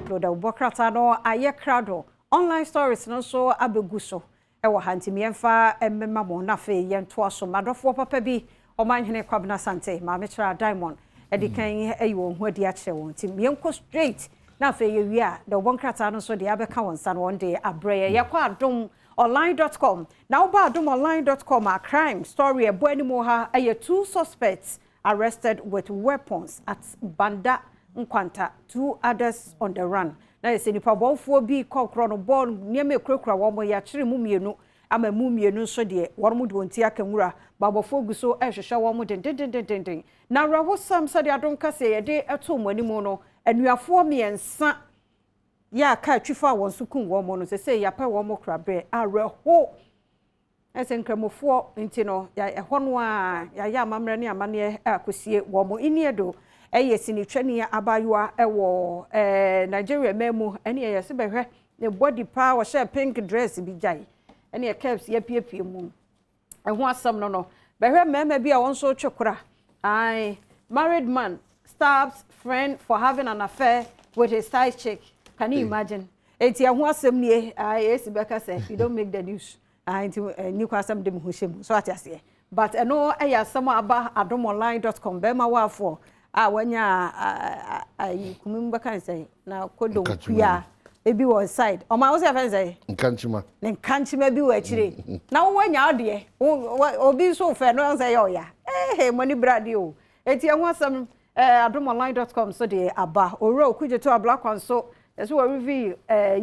Download dawubɔ krataa no ayɛ krado. Online stories no nso abɛgu so ɛwɔ ha, nti mmiɛnfa mmɛma mo na afei yɛntoa so. Madɔfoɔ papa bi, Ɔmanhene Kwabena Sante, Maame Kyerɛ Diamond, ɛde kan ayi wɔn ho adi akyerɛ wɔn, nti yɛnkɔ straight na afei yɛwie a, dawubɔ nkrataa no nso deɛ abɛka wɔn nsa no, wɔn de abrɛ yɛ. Yɛkɔ adomonline.com na woba adomonline.com a, crime story ɛbɔ anim ha ɛyɛ "Two suspects arrested with weapons at Banda Nkwanta, two others on the run." Na yɛsɛ nipa bɔnfoɔ bi kɔkorɔ no bɔɔl nneɛma ekurakura wɔn, yɛakyere mu mmienu ama mu mmienu nso deɛ, wɔn mu de wɔn ti aka nwura. Baabɔfoɔ gu so ɛrehwehwɛ wɔn dendendendenden. Na awerɛhosɛm, sɛdeɛ Adom kaseɛ yɛde ɛto wɔn anim no, anuafoɔ mmiɛnsa yɛ aka atwifa a wɔn nso kum wɔn no, sɛ yɛapɛ wɔn koraberɛ. Awerɛho ɛsɛ Nkramofoɔ nti no, ɛhɔ no a yɛayɛ amammerɛ ne amanneɛ akɔsie wɔn. Iniedo ɛyɛ sinitwani abaayewa ɛwɔ Nigeria man mu, ɛne ɛyɛ sɛ bɛhwɛ ne body paa, wɔhyɛ pink dress bi gyae ɛne curves yɛpiepie mu. Ɛho asɛm no bɛhwɛ mmarima bi a wɔn nso twe kora. Ae, "Married man stabs friend for having an affair with his side chick." Can you imagine? Eti ɛho asɛm nie. Ae, esi bɛka sɛ you don't make the news. Ae, nti ni kɔ asɛm de mu ho hyɛ mu so ate aseɛ, but ɛno ɛyɛ asɛm a aba adomonline.com. Bɛrima waafoɔ a wanya ayi kumi mu bɛka ne sɛ na kodo nkua ebi wɔ side ɔmo a wosɛ fɛn sɛ Nkankyima. Ne nkankyima bi wɔ akyire na wowɔ nya adeɛ, obi nso fɛ no sɛ yɛ ɔya ee mo ani bra adeɛ o. Eti ɛho asɛm adomonline.com so deɛ aba. Owura Okudzeto Ablakwa nso ɛso wɔ reveal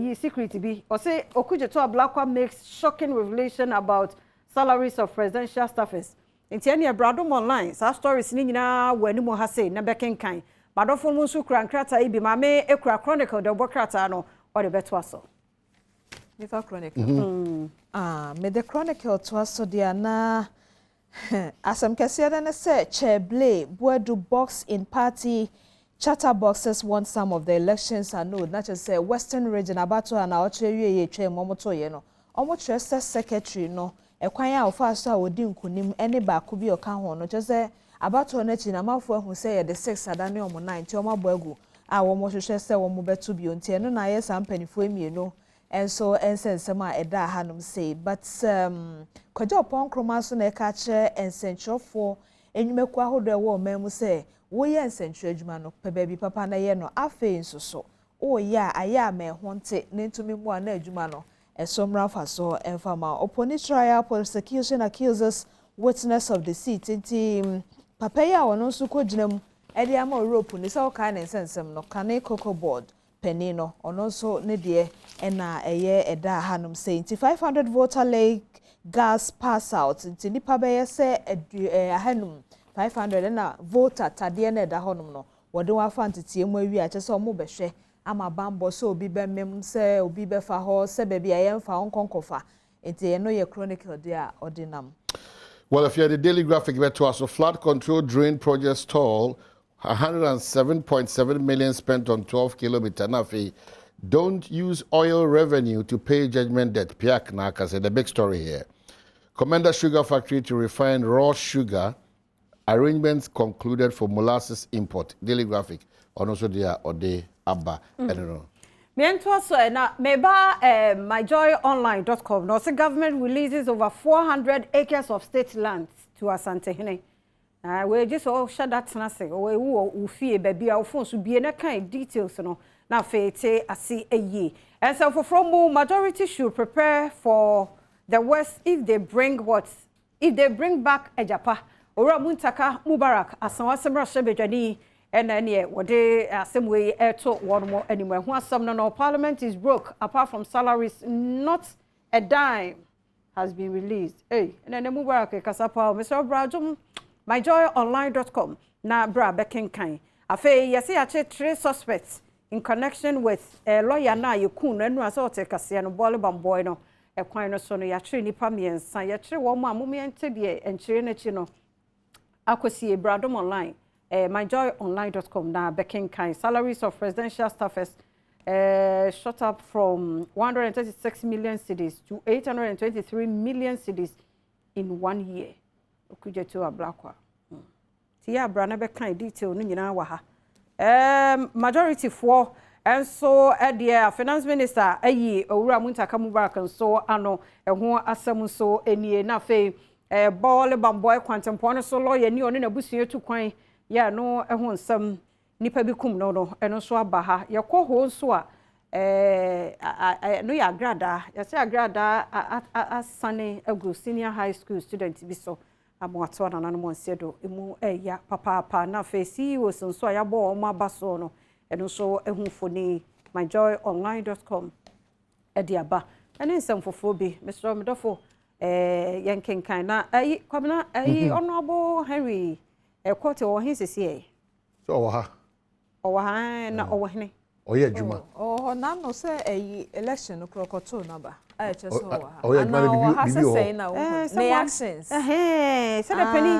yi secret bi. Ɔsɛ Okudzeto Ablakwa makes shocking revelation about salaries of presidential staffers. Nti ɛne ɛbra Adom Online, saa stories ne nyinaa wɔ anim ha sei na bɛkenkan. Madɔfo mu nso kura nkrataa yi bi. Maame ekura Chronicle de ɔbɔ krataa no, ɔde bɛtoa so. Nifa Chronicle. Ah, mede Chronicle toa so deɛ, na asɛm kɛseɛ no ne sɛ Chair Blay Boadu box in party chatterboxes want some of the elections annulled. Na kyerɛ sɛ Western Region abato a na ɔkyerɛ wie yɛ twɛn mu ɔmo no, ɔmo kyerɛ sɛ secretary no, ɛkwan a ɔfa so a wɔdi nkunim ɛne baako bi ɔka ho no, kyerɛ sɛ abatoɔ no akyi na amanfoɔ ahu sɛ yɛde six ada ne ɔmo nine, nti ɔmo abɔ agu a wɔn hwehwɛ sɛ wɔn bɛto bio. Nti ɛno na ayɛ saa mpanimfoɔ mmienu nso nsɛnsɛm a ɛda hanom sei. But Kwadwo Ɔpɔn Nkroma nso na ɛka kyerɛ nsɛntwerɛfoɔ nnwumakuo ahodoɔ ɛwɔ ɔman mu sɛ woyɛ nsɛntwerɛ adwuma no, pɛ baabi papa na yɛ no. Afei nso so woyɛ a, ayɛ ama ɛho nte ne ntumi mu a na adwuma no ɛso mmra fa so ɛmfa ma. Opuni trial, prosecution accuses witness of deceit. Nti papa yi a ɔno nso kɔgyina mu ɛde ama Owura Opuni sɛ ɔkae ne nsɛnsɛm no, kane Cocoa Board panin no, ɔno nso ne deɛ ɛna ɛyɛ ɛda hanom sɛ nti 500 Volta Lake gas pass out. Nti nipa bɛyɛ sɛ adu 500, 500 ɛna Volta tadeɛ no ɛda hɔnom no, wɔde wɔn afa nteteɛ mu awie a, kyerɛ sɛ wɔn bɛhwɛ ama bambɔ sɛ obi bɛmem, sɛ obi bɛfa hɔ, sɛ baabi a yɛmfa wɔn nkɔnkɔfa. Nti ɛno yɛ Chronicle deɛ a ɔde nam. Well, if you're the Daily Graphic, better so flood control drain project stall, 107.7 million spent on 12 kilometer. Now, "Don't use oil revenue to pay judgment debt." Piak Naka said the big story here. Komenda Sugar Factory to refine raw sugar. Arrangements concluded for molasses import. Daily Graphic. Ono so dia ode aba. I don't know. Mientoa so na meba myjoyonline.com na ɔsɛ government releases over 400 acres of state land to Asantehene. Wei gye sɛ ɔhyɛ da tena ase, ɔwɔ ewu wɔ wo fie baabi a wo phone so bie na kan details no na afei te ase ayie. Ɛnsɛm foforɔ mu, majority should prepare for the worst if they bring what? If they bring back Agyapa. Owura Muntaka Mubarak Asawase mmarahyɛbadwani ɛna ɛneɛ wɔde asɛm wei ɛto wɔn mo anim. Ɛho asɛm no, parliament is broke, apart from salaries, not a dime has been released. Hey, ɛna ɛnɛ Mubarak kasa paa. Mr. Bradom, myjoyonline.com na bra bɛkenkan. Afei yɛsɛ yɛakye three suspects in connection with lawyer na yɛku no ɛnu a sɛ ɔte kaseɛ no bɔɔle bambɔe no ɛkwan no so no. Yɛakyere nnipa mmiɛnsa, yɛkyere wɔn a momiɛnte deɛ nkyerɛ n'akyi no akɔsie. Bradom Online, myjoyonline.com na bɛkenkan. Salaries of presidential staffers shot up from 136 million cedis to 823 million cedis in one year. Okudzeto Ablakwa. Ti yɛ abra na bɛkan detail no nyinaa wɔ ha. Majority foɔ Nso deɛ Finance Minister ayi Owura Muntaka Mubarak nso ano, ɛho asɛm nso nie. Na afei Bɔɔle Bambɔe kwantempɔn no so lɔya ni ɔne n'abusua tu kwan yɛ no ho nsɛm, nipa bi kum no no, ɛno nso aba ha. Yɛkɔ hɔ nso a, ɛno yɛ Agradaa. Yɛsɛ Agradaa asane agu senior high school student bi so amoatoa nananom nseɛ do emu ɛya papaapa. Na afei CEOs nso a yɛabɔ wɔn aba soɔ no, ɛno nso ɛho mfoni myjoyonline.com ɛde aba, ɛne nsɛm foforɔ bi. Mesrɛ medɔfo, yɛn kenkan na ɛyi Kwabena ɛyi Honourable Henry ɛkɔte wɔ he sisi ɛ? Sɛ ɔwɔ ha. Ɔwɔ ha na ɔwɔ hene. Ɔyɛ adwuma. Ɔwɔ hɔ n'ano sɛ ɛyi election no korɔ kɔtoo naba a ɛkyɛ sɛ ɔwɔ ha. Ɔyɛ adwuma no ɔwɔ ha bibi sɛ wɔ hɔ. sɛn na wɔn ne actions. Sɛdeɛ panin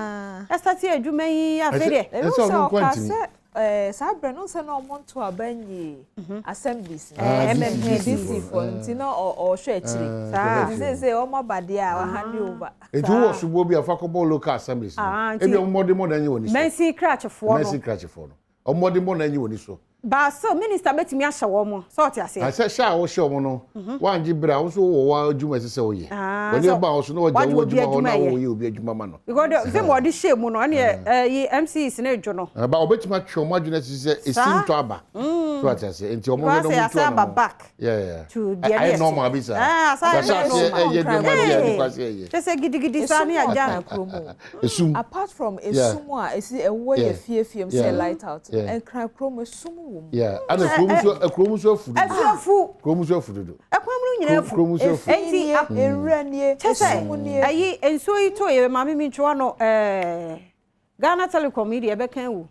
ɛstart adwuma yi, afei deɛ ebi Ɛsɛ sɛ ɔno nko ɔka antimi. sɛ saa berɛ no sɛ na ɔmo nto aba nyi assemblies no. Ah, MMP DC DC foɔ. foɔ nti na ɔhwɛ akyire. Saa. Nti sɛ ɔmo aba deɛ a, wahand over. Nti wowɔ soboɔ bi a, fa kɔbɔ local assemblies no. Ah, nti ebi ɔmo mmɔden mmɔ na enyi wɔ ni so. Mɛnsi krakyefoɔ no. Mɛnsi krakyefoɔ no, ɔmo mmɔden mmɔ na enyi wɔ ni so. Baasa minister bɛtumi ahyɛ wɔn mo sɛ ɔte aseɛ. Asɛ hyɛ a wɔhyɛ ɔmo no, wangye bere a, wo nso wowɔ wɔ adwuma ɛsɛ sɛ woyɛ. Ah, wɔne sɛ ba wo so na wɔgya wagye wo obi adwuma hɔ na adwuma yɛ. wɔyɛ obi adwuma ma no. Because the sɛ wɔde hyɛ mu no, ɛne ɛyi MCs ne dwo no. Ba ɔbɛtumi atwe ɔmo adwene asi sɛ esi Saa. ntɔ aba so ate aseɛ, nti ɔmo Because hwɛ na ɔmo asɛ tu aba anamɔ. back to deɛ Ayɛ ne yɛ normal bi saa. Ah, saa yɛhyɛ yɛ aseɛ normal. ɛyɛ nneɛma bi a Hey. nipa sɛ ɛyɛ. Kyɛ sɛ gidigidi saa ne Esum wɔ agya. Nkran kurom o. Esum. Apart from esum a esi ɛwɔ yɛ fie fie mu sɛ light out, Nkran kurom esum wɔ mu. Yeah, ɛna kurom nso, kurom nso afu dodo. Afuafu. Kurom nso afu dodo. Ɛkwan mu no nyinaa afu. Kurom nso afu. Enti nie, nwura nie, kyɛ sɛ esum nie. Ɛyi nsuo yi to yɛ maame mi ntwewa no, Ghana Telecom yi deɛ ɛbɛka ewu.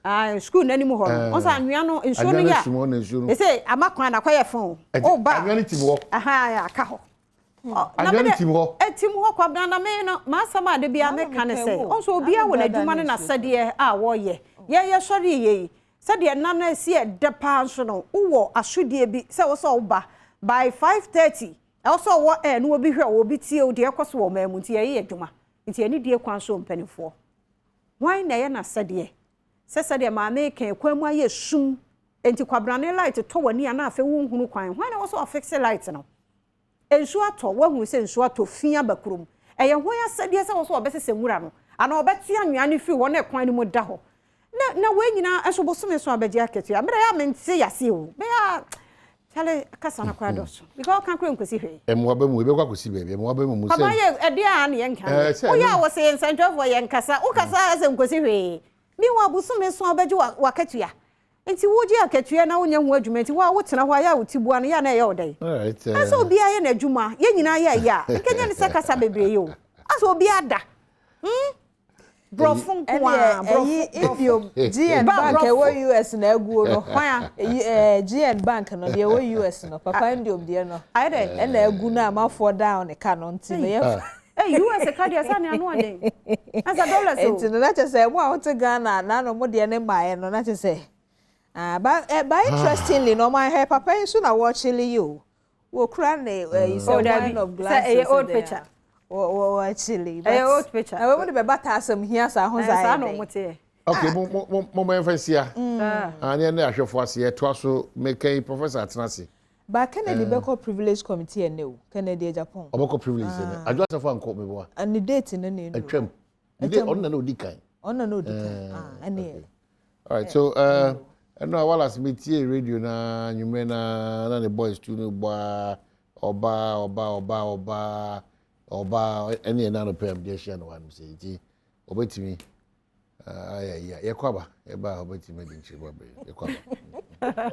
Ah, school n'anim hɔ no, ɔnsa anwea no, nsuo no anwea no yɛ sum hɔ na nsuo no. Ɛsɛ ama kwan na akɔyɛ fon Ɛti o ba. Anwea no tim hɔ. Aha, aka hɔ. Anwea no tim hɔ. Ɛtim hɔ, Kwabena, na me no m'asɛm a de bia meka ne sɛ ɔnso obiara wɔ n'adwuma ne n'asɛdeɛ a wɔreyɛ. Yɛyɛ sɔre yɛ yi sɛdeɛ nana esi ɛdɛ paa nso no, wowɔ asodie bi sɛ wɔsɛ ɔba by 5:30, ɛwɔ sɛ ɔwɔ ɛɛ no obi hwɛ obi tie o deɛ ɛkɔ so wɔ ɔman mu. Nti yɛyɛ adwuma nti yɛne die kwan so. Mpanimfoɔ, wɔn na ɛyɛ n'asɛdeɛ sɛ sɛdeɛ maame kan kwan mu ayɛ sum nti kwabrane light tɔ w'ani a, na afei wonhunu kwan. Wɔn na ɛwɔ sɛ ɔfix light no? Nsuo atɔ, wahu sɛ nsuo atɔ, fi aba kurom, ɛyɛ hɔn asɛdeɛ sɛ wɔ sɛ ɔbɛsesɛ nwura no anaa ɔbɛte anwea no firi hɔ na ɛkwan no mu da hɔ na wɔn nyinaa nso bosome so abɛgye akatua mmerɛ yɛ a mente yase o. Bɛyɛ a kyale kasa no koraa dɔso because ɔka koraa nkosi hwee. Ɛmoa bɛ mu ebɛkɔ akɔsi baabi, ɛmoa bɛ mu papa sɛ yɛ ɛdeɛ a ne yɛnka sɛ woyɛ a ɛno wɔ sɛ yɛn nsɛntwerɛfoɔ yɛn kasa wokasa sɛ nkosi hwee. Meanwhile, bosome so a wobɛgye wakatua nti wogye akatua na wonyɛ ho adwuma, nti wo a wotena hɔ a yɛ a wote bua no yɛ a na ɛyɛ wo dɛn? Alright, ɛsɛ obiara yɛ n'adwuma, yɛn nyinaa yɛ ɛyɛ a nkɛnyɛ ne sɛ kasa bebree yi o, asɛ obiara da borɔfo nko a ɛneɛ ɛyi borɔfo ibiom GN Ba, Bank borɔfo. ɛwɔ US na aguo no. Hwan a? Ɛyi GN Bank no deɛ ɛwɔ US no, papa Ndiom deɛ no. Ayɛ dɛ. Ɛna agu no a amafoɔ down ne ka no nti no yɛ. Ɛy US ka deɛ sɛ ne ano ɔden ɛsɛ dollars o. Nti no na kyerɛ sɛ mo a wote Ghana na no mo deɛ ne mmaeɛ no na kyerɛ sɛ ah, ba interestingly no, ɔmo ahwɛ papa yi nso na wɔkyele yi o, wɔkura ne ɛyi sɛ Oh, dabi. wine of Sɛ glasses. ɛyɛ old picture. Wɔ wɔ wɔkyele. Ɛyɛ old picture. Ɛwɔ mu de bɛba ta asɛm hia saa ho Ɛɛ, saa saa yɛ na dɛn. ɔmo teɛ. Okay, mo mo yɛmfa nsia. Saa. Ah, ne ne ahwɛfoɔ ase yɛtoa so meka yi Professor atena ase. Ba Kennedy bɛkɔ privilege committee ɛnɛ o, Kennedy Agyapong. Ɔbɛkɔ privilege ne Adwo Asafo ankɔ meboa. Ne date no na enu. Atwam ne de, ɔno na odi kan. Ɔno na odi kan. Ah, ɛne. Alright, so ɛno a Wallace metie radio na nwummerɛ na ne boys tu no bɔ a ɔba ɔba ɔba ɔba ɔba ɛne ɛna no pɛm de ahyia no wɔ hanom sɛ nti ɔbɛtumi ayɛ yi a yɛkɔ aba, yɛba a ɔbɛtumi adi nkyerɛmu abɛyɛ yɛkɔ aba.